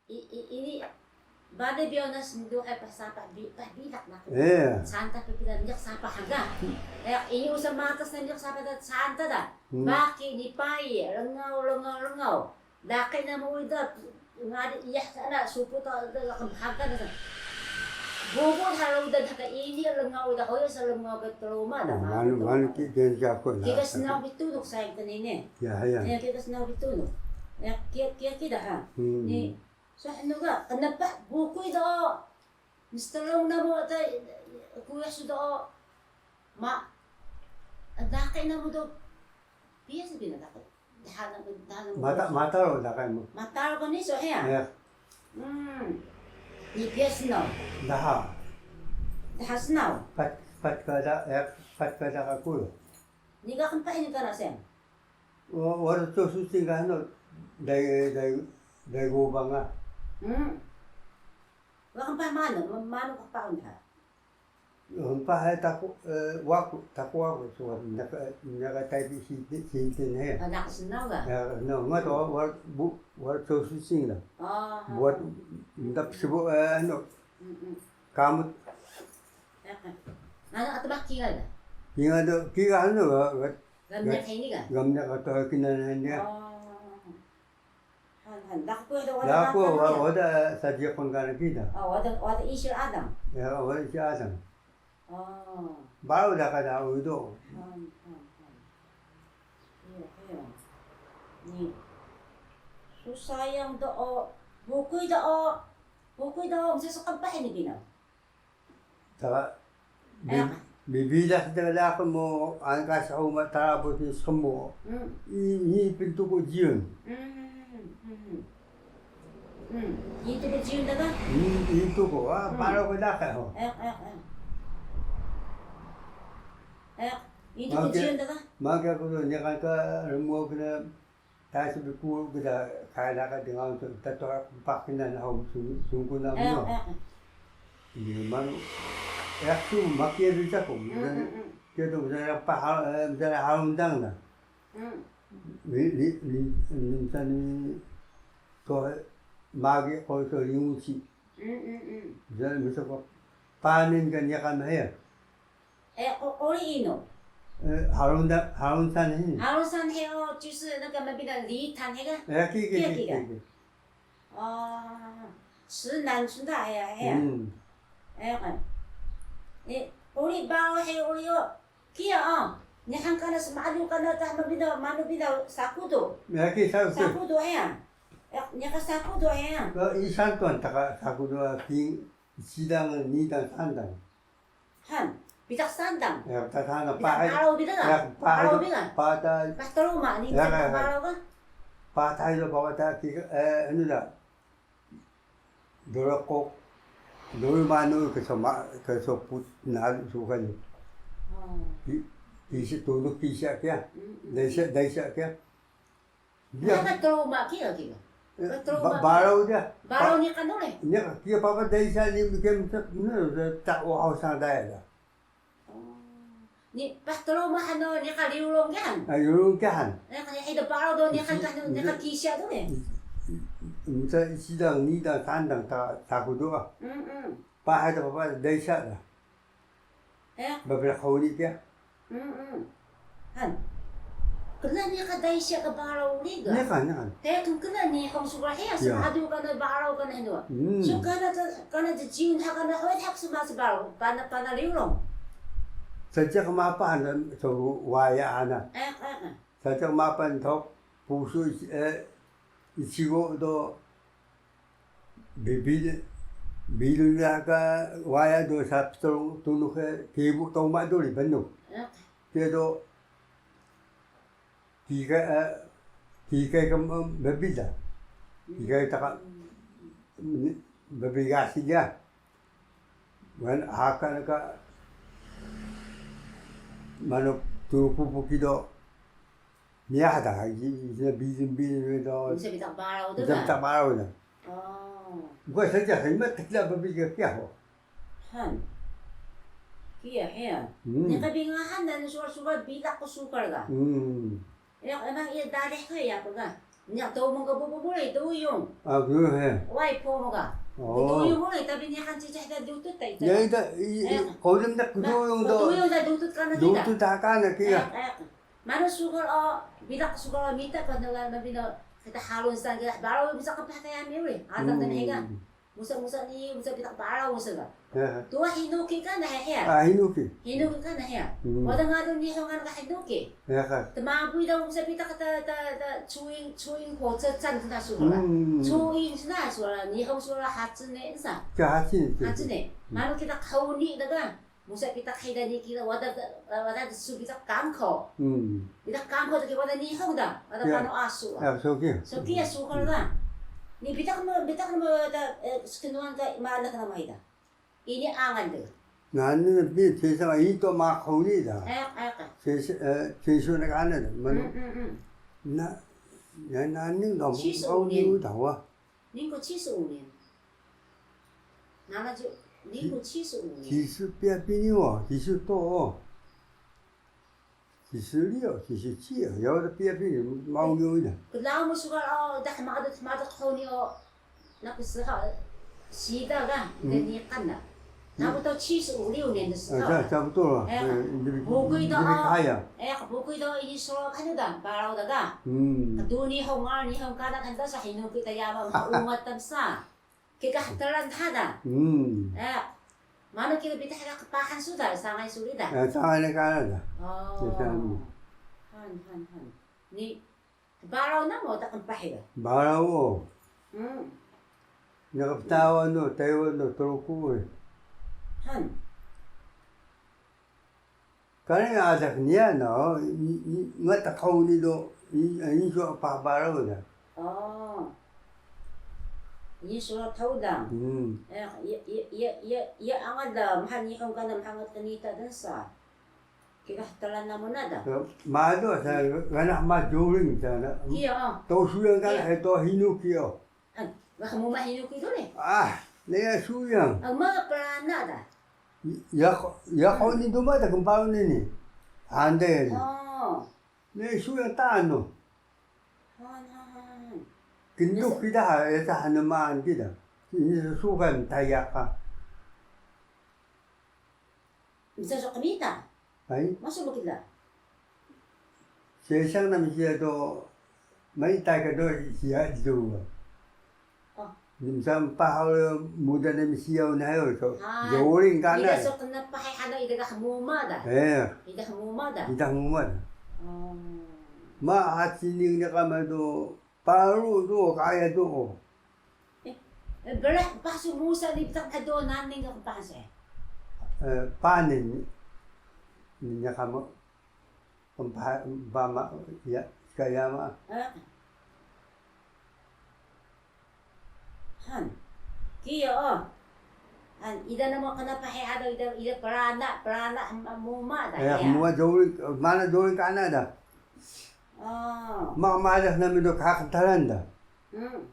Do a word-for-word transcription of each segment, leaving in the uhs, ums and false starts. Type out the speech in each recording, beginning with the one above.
I, i, ini, bale biyaw na smluhay pah sapah bi-, pah bilaq na. Eh. Santa ka kida miyaq sapah ga. Eh, ini usa matas na miyaq sapah da santa da. Hmm. Baki ni pai, rngaw, rngaw, rngaw. Laqi namu uda, ngari iyah sana, supu ta, da, laqi mhaga da sana. Bubu haro uda, da ka ini, rngaw uda, hoyo sa rngaw ka trauma da. Oh, manu, manu ki, ki, ki, aku na. Kika snaw bi tunux sayang tani ne. Ya, ya. Ya, kika snaw bi tunux. Ya, kia, kia, kida, ha. Hmm. Ni, so, hnu ga, qnpah bukuy do, mstrung namu ta, kuyuh su do, ma, daqi namu do, piya su bina daqi. Daha namu, daha namu. Mata, mata ro daqi mu. Mata ro ko ni so heya? Ya. Hmm. Ni piya snaw. Daha. Daha snaw. Pat, pat ka da, ya, pat ka da ka kuyuh. Ni ga qnpah ini kana sen. Wa-, wada cosu cinga no, dai, dai, dai gobang ah. Hmm. Wa qmpah manu, ma-, manu qpah un ha. Qmpah hai taku, eh, waku, taku waku, so, naka, naka tai bi si, si tin he. Ah, naka snaw ga? Ya, no, nga to, wa-, bu-, wada cosu cinga. Ah, ah. Buat, ah, ndap sebu, eh, ano, mm, mm, kamut. Ya, kan. Ano, atau baki ga da? Kinga do, kinga ano, wa-, wa-, Gamniq hini ga? Gamniq ka to kinan hini ga. Oh. Han, han. Daku do wada. Daku wa-, wada saji kon kana kida. Oh, wada, wada isil Adam. Ya, wada isil Adam. Oh. Baru da kada udo. Han, han, han. Iya, iya. Ni. Susayang do o. Bukuy do o. Bukuy do o. Msa so qmpah ini bina. Tara, bi-, eh, bibidas da ka daku mu, angka sauma tara buti semu. Hmm. I, ni pintu ko jiun. Hmm, hmm, hmm. Hmm, ni tu ko jiun da ka? Ni, ni tu ko, ah, hmm, paro ko daku ho. Eh, eh, eh. Eh, ni tu ko jiun da ka? Maka ko ni kan ka remu kena Tai su bi kuru kida kaya naka dengan tu, tato pakinan hau sungkun namu no. Ini manu, ya su makia bisa ko. Kita bisa pahal, bisa harundang na. Ni, ni, ni, ni, misalnya ni, to magi ko so linguci. Misalnya, misalnya ko panin kan ya kan ya. Eh, qo-, quri inu? Eh, harun da, harun san hini. Harun san hini o, 就是那個 mabida 梨攤 hini ga? Eh, ki, ki, ki, ki, ki. Oh, 池南 sunda ya, ya. Hmm. Eh, kan. Eh, quri baro hini quri o. Kiya o. Niqan kana smalu kana ta mabida, manu bida sakudo. Eh, ki sakudo. Sakudo ya. Eh, niqan sakudo ya. Ko isan tuan taka sakudo ki sidang, nidang, sandang. Han, bitaq sandang. Ya, bitaq sandang. Bitaq baraw bitaq ga? Ya, baraw bitaq ga? Pada. Bah truma ni, ya, bitaq baraw ga? Pada itu bawa ta ki, eh, anu da. Dorokok. Dori manu ke so ma, ke so put na sukan. Oh. Ki, ki si tunduk ki si kiya. Mm, mm. Dai si, dai si kiya. Dia. Naka trauma kiya, kiya. Eh, trauma ba-, baraw dia. Baraw pa-, niqan dole. Niqan kiya papa dai sa ni bikin tak, ni tak wahau sang daya da. Oh. Ni pas trauma hano niqan riulung kiya han. Ah, riulung kiya han. Niqan hida baraw do niqan kan niqan kisya dole. Misa isidang, nidang, sandang ta, taku doa. Mm, mm. Pa hada papa dai sa da. Eh? Babilaq huni kiya. Mm, mm. Han. Kna niqan dai siya ka baraw uri ga? Niqan, niqan. Te knkna ni hong sugra hiya, ya, smadu kana baraw kana hnu. Hmm. So kana ta, kana ta jiun ha kana hoy hak sma sbaraw, pana, pana riulung. Sajak mapa ana so waya ana. Eh, eh, eh. Sajak mapa ntok pusu, eh, ichigo do Bibil, bibil ka waya do sa ptrung tunux e kibu toma duri benu. Kiya do kika, eh, kika ka, mm, bibil da. Kika ta ka, mm, bibil gasi dia. Wan haka ka manu turu pupu kido. Miyah da, i, i, bibil, bibil do. Misa bitaq baraw do. Misa bitaq baraw da. Oh. Gua saja, hima tekla babi ga kiya ho. Han. Kiya, heya. Hmm. Niqan bi ngahan na sukar, sukar, bitaq ku sukar ga. Hmm. Ya, emang iya dalih ka ya, apa ga? Niya, Tomung ka bubu buri, Duyung. Ah, Duyung he. Wai po mo ka. Oh. Duyung buri, tapi niya kan cicih da dutut ta ita. Ya, ita, i, i, eh, kodem da ma, Duyung do. Duyung da dutut kana kita. Dutut da kana kita. Eh, eh. Manu sugar o, bitaq sugar o mita ka nila mabino kita halun san kita, baru bisa kepah kaya mi uri. Atau hmm. Musa, musa ni, musa bitaq baraw musa ga. Ya. Tuwa hinuki kana hiya. Ah, hinuki. Hinuki kana hiya. Hmm. Wada ngaru Nihon ngaru ka hinuki. Ya ka. Tmabuy da musa bitaq ta, ta, ta, chuin, chuin ho, cha, chan na sura. Hmm. Chuin na sura, Nihon sura hatsune sa. Cha hatsune. Hatsune. Hmm. Manu kita kauni da ga. Musa bitaq hiya ni kira wada, wada su bitaq kanko. Hmm. Bitaq kanko to ki wada Nihon da, wada ya. Pano asu. Ya, so ki. So ki ya su kala da. Ni bitaq mo, bitaq mo wada, eh, sknuan ka mana kana mai da. Ini angal de. Nani bi tesa ito ma khoni da. Eh, eh, eh. Tesa, eh, tesa na kana da. Manu. Hmm, hmm, hmm. Na, na, nani da. Chisu khoni nin. Da wa. 民国七十五年。七十，民国七十五年。七十 piya pini wo, 七十 to wo. 七十六, 七十七, ya wada piya pini, mau nyo ina. Klaun mu sugal o, dah madu, madu khoni o, naku seha, sida ga, hmm. Deni kana. Naku to 七十五年的时候。哎，差，差不多了。哎，哎，你们，不会的哦。你们开呀。哎，不会的哦，已经说了，看得到，八楼的嘎。嗯。都你好，我你好，看到很多是很牛逼的呀，我，我，我，但是啊， Kika hteran dha da. Hmm. Eh, manu kika bitaq ka qpahan su da, sangay su ri da. Eh, sangay na kana da. Oh. Kika ni. Han, han, han. Ni, baraw na mo ta qmpah da. Baraw o. Hmm. Naka Ptawan o, Taiwan o, Truku o. Han. Kari adak niya no, i, i, ngata kaw ni do, i, i, so pa baraw da. Oh. Ini surat Tawdang. Hmm. Eh, ya, ya, ya, ya, ya, angad da, maha Nihon kana, maha ngat kanita dan sa. Kika hteran namu na da. Mado sa, kana ma Joring sa na. Iya, oh. To Suyang kana, iya. Eh, to Hinuki o. An, ga hmuma hinuki do ni? Ah, niya Suyang. Ah, ma prana da. Ya, ya, ko ni duma da kmpaw ni ni. Hande ni. Oh. Niya Suyang tano. Han, han, han, han. Kinduk kita ha, esa hanuman kita. Ini susukan tayaka. Msa so qmita? Hay? Masu mkla? Sesang nami siya do, maitay ka do siya do. Oh. Msa mpah muda nami siya na yo so. Hay. Joring kana. Ida so kena pahay hada ida ka hmuma da. Eh. Ida hmuma da. Ida hmuma da. Oh. Ma hacining na kama do. Paru do, kaya do. Eh, eh, brah, pasu musa di bitaq do naning ka pasu. Eh, panin. Niya kama, kempa, bama, ya, kaya ma. Eh. Han. Kiya o. Han, ida namu kana pahay ado ida, ida prana, prana, muma da, eh, ya. Muma Joring, mana Joring kana da. Oh. Ma, malah nami do kakentaran da. Hmm.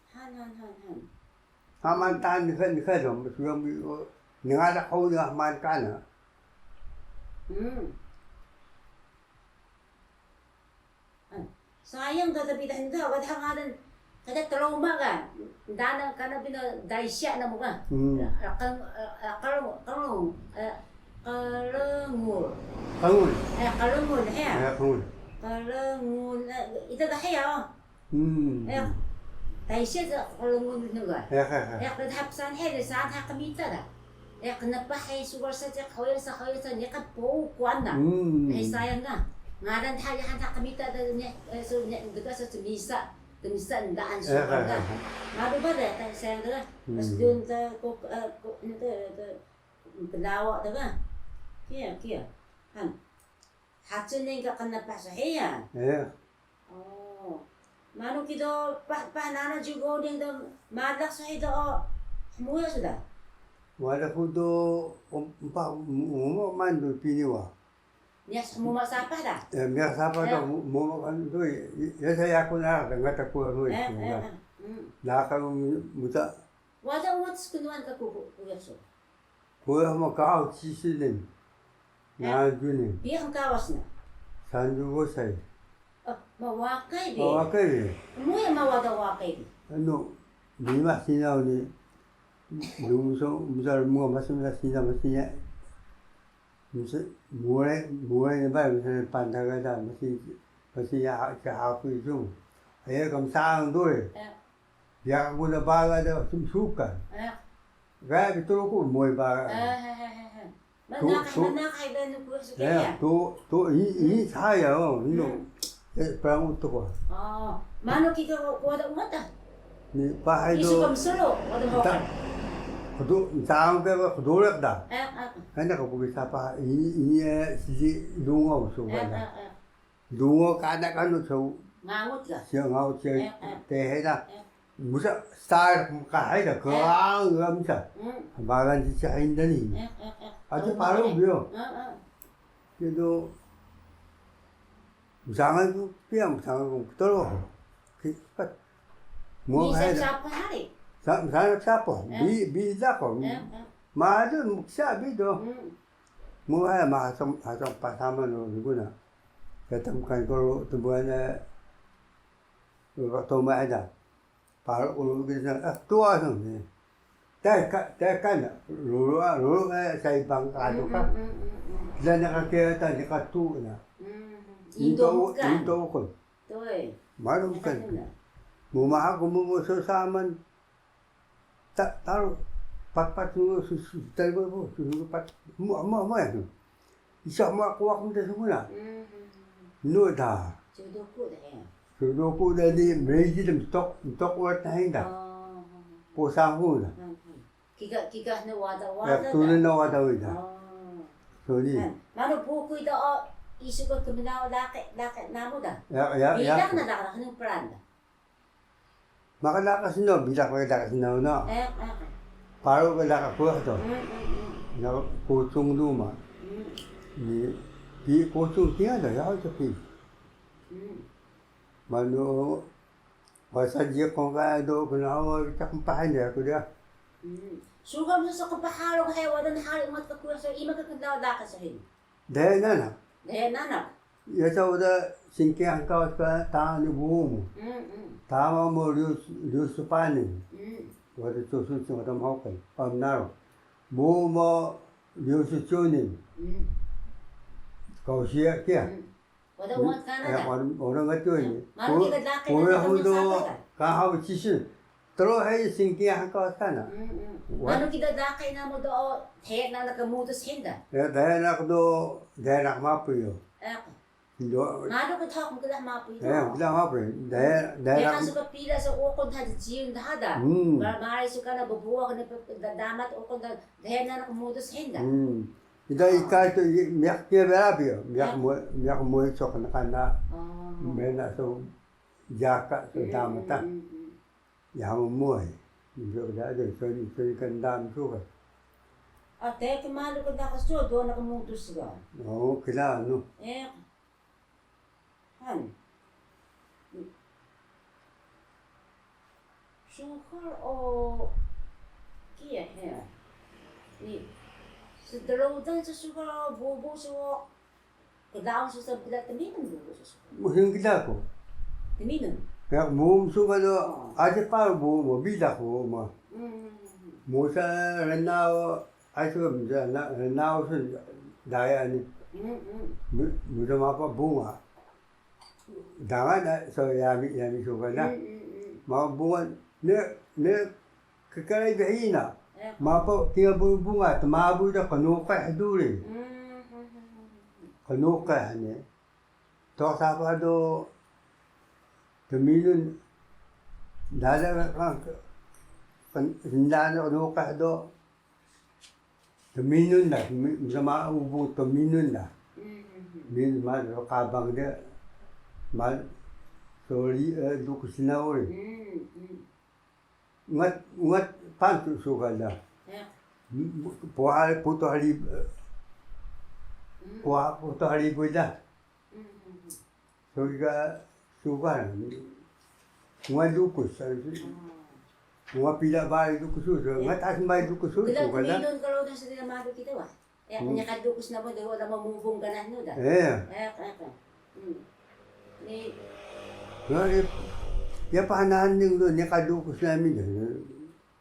Han, han, han, han. Haman tan ni kan, ni kan do, mas yang bi, o, ni ngada kau ni haman kana. Hmm. Han. Sayang da, tapi dah nda, wada ngadan, kada trauma ka. Dana kana bina daisya namu ka. Hmm. Akal, akal, akal, eh, Qalungul. Qalungul. Eh, Qalungul, hiya. Eh, Qalungul. Qalungul, eh, ita da hiya, oh. Hmm. Eh, taisya da Qalungul nuga. Eh, eh, eh. Eh, qdhap san hiya, da san ha qmita da. Eh, qnpah hiya sugar sa, cek hoyang sa, hoyang sa, niqan po kuan na. Hmm. Eh, sayang na. Ngadan hiya han ha qmita da, ni, eh, so, ni, dega sa tmisa. Tmisa ndaan sugar da. Eh, eh, eh. Malu ba da, ta sayang da. Hmm. Pas dun ta, ko, eh, ko, ni ta, ta, Pnawa da ga. Kiya, kiya. Han. Hacun ni ka qnpah su hiya. Iya. Oh. Manu ki do pah, pah nana jugo ding do madak su hiya do. Hmuya su da. Wada ku do, um, mpah, um, um, mandu piniwa. Miyah hmuma sapah da? Eh, miyah sapah da, eh. Mu-, muma kan do, i-, i-, ya saya aku na, da ngata ku anu, eh, eh, eh, eh. Hmm. Naka muta. Wada umat sknuan ka ku, ku, ku, ku, so. Kuya mo kao cisi nin. Eh. Nanju nin. Piya hngkawas na? Sanju gosay. Ma wakay bi. Ma wakay bi. Muya ma wada wakay bi. Ano, lima sinaw ni, lumuso, msal mga mas mga sinaw mas niya. Msal, mulai, mulai na ba, msal pandaga da, masi, masi ya, ya haku isung. Aya kam saang dole. Biyax ku na baga da sumsukan. Gaya bi Truku moy baga. Manaqah, manaqah banu ku suka ya. Tu, tu, ini, ini saya, oh, ini. Eh, perang untuk. Manu kika ko wada umata? Ni pahay do. Isu kam solo, wada hokan. Kudu, ntang ke kudu lek da. Hana ko bisa pa ini, ini, eh, siji dungo suka da. Dungo kana kanu so. Ngangut ka? Siya ngangut siya tehe da. Musa star ka hay da, kang ga musa. Bagan si siya hinda ni. Aja paru biyo. Kido musangan ku piya, musangan ku tolo. Kipat. Mo hay da. Sa, musangan sapa? Bi, bi da ko. Madu muksa bi do. Mo ay ma hasang, hasang pasama no guna. Katam kan ko tumbuhan, eh, waktu ma ada. Paru ulu gina, eh, tua sang ni. Teka, teka na, lulu, ah, lulu, eh, sai bang kadu ka. Dan na kake ta ni katu na. Indo bukan. Indo ko. Malu bukan. Mo maha ko mo so saman. Ta, taru, pat, pat, su, su, su, tari bo, su, su, pat, mo, mo, mo, ya. Isa mo aku, aku minta semua. Nu da. Sudoku da ya. Sudoku da ni, Meiji da mtok, mtok wat na hinda. Ko sangu da. Kika, kika na wada, wada da. Tulen na wada wida. So ni. Manu buku ida o, isu ko kemenau laki, laki namu da. Ya, ya, ya. Bilang na da, da, peran da. Maka laqi snaw, bilaq ka laqi snaw na. Paru ka laqi kuwah do. Na kucung duma. Ni pi kucung tiya do, ya, o, pi. Manu, wasa jiqun ka do, kena awal caq mpahan ya, ku dia. Suga musa qpaharung hay, wada nhari ungat ka kuwah so, ima ka kenda laqi so hini. Daya nanaq. Daya nanaq. Yasa uda singkiang kawas ka tama ni bubu mu. Tama mu Liu, Liu Supanin. Wada cusun sing wada mhokay. Pamnaro. Bubu mu Liu Sucunin. Kau siya kiya. Wada ungat kana da. Wada ungat kiya ni. Malu kiga dlaqi na. Kuya hudo kahaw cisun. Tru hay singkiang ka kana. Manu kida dlaqi namu do, daya nanaq ka mudus hinda. Ya, daya nanaq do, daya nanaq mapuy yo. Malu ka thok mkla mapuy do. Ya, mkla mapuy. Daya, daya nanaq. Ka suka pila so uqun da jiyun da hada. Mari suka na bbuwa kana damat uqun da, daya nanaq ka mudus hinda. Ida ika to, miyaq kiya berabi yo. Miyaq mu, miyaq mu so kana kana. Mena so jaka so damat ta. Ya, mmuway. Mmuway da, soni, soni ka ndaan suka. Ate, kmalu ka ndaan ka suka, do na ka mudus ga. O, kla, no. Eh. Han. Suka o, kiya, he. Ni, sdrudan sa suka, bubu suka. Klaun su sa bla tminun bubu su. Musin kla ku. Tminun. Ya, bubu su ka do, aji paru bubu mu, bida ku bubu mu. Musa rnau, aji su ka rnau su daya ni. Musa mapa bunga. Dangan na, so yami, yami su ka na. Mapa bunga, ne, ne, Kkalay bi hiyi na, mapa kingal bubu bunga, tmabuy da qnuqih duri. Qnuqih ni. Tuq sapah do tminun, dada ka, ndaan qnuqih do tminun da, msama bubu tminun da. Tminun ma do qabang de, ma sori, eh, dukus na uri. Ungat, ungat pantu suka da. Puha, putuh ribu, puha, putuh ribu da. Suka, suka. Ungat dukus. Ungat pila bari dukus suka. Ungat as bari dukus suka da. Minun kalau dah sedang madu kita wah. Ya, nya ka dukus na bo, dua da mamubung ka nanu da. Eh. Eh, eh, eh. Hmm. Ni, Ya, ya, ya, pananing do, niqan lukus nami do.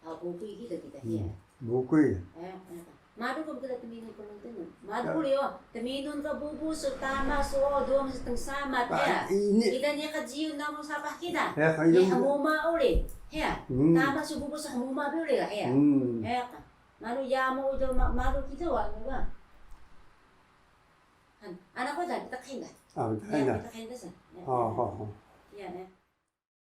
Ah, bukuy kida kida, hmm, ya. Bukuy. Eh, eh. Malu ko kida tminun ko nuntenun. Malu ko yo, tminun ka bubu su, tama su, o, duma su tmsamat, ya. Ini. Kida niqan jiyun namu sapah kida. Ya, ini. Hmuma uri, ya. Hmm. Tama su bubu su hmuma bi uri, ya. Hmm. Ya. Malu yamu do, ma-, malu kida wa, wa. Han, ana ko da, bitaq hinda. Ah, bitaq hinda. Ya, bitaq hinda sa. Ya. Ha, ha, ha. Ya, ya.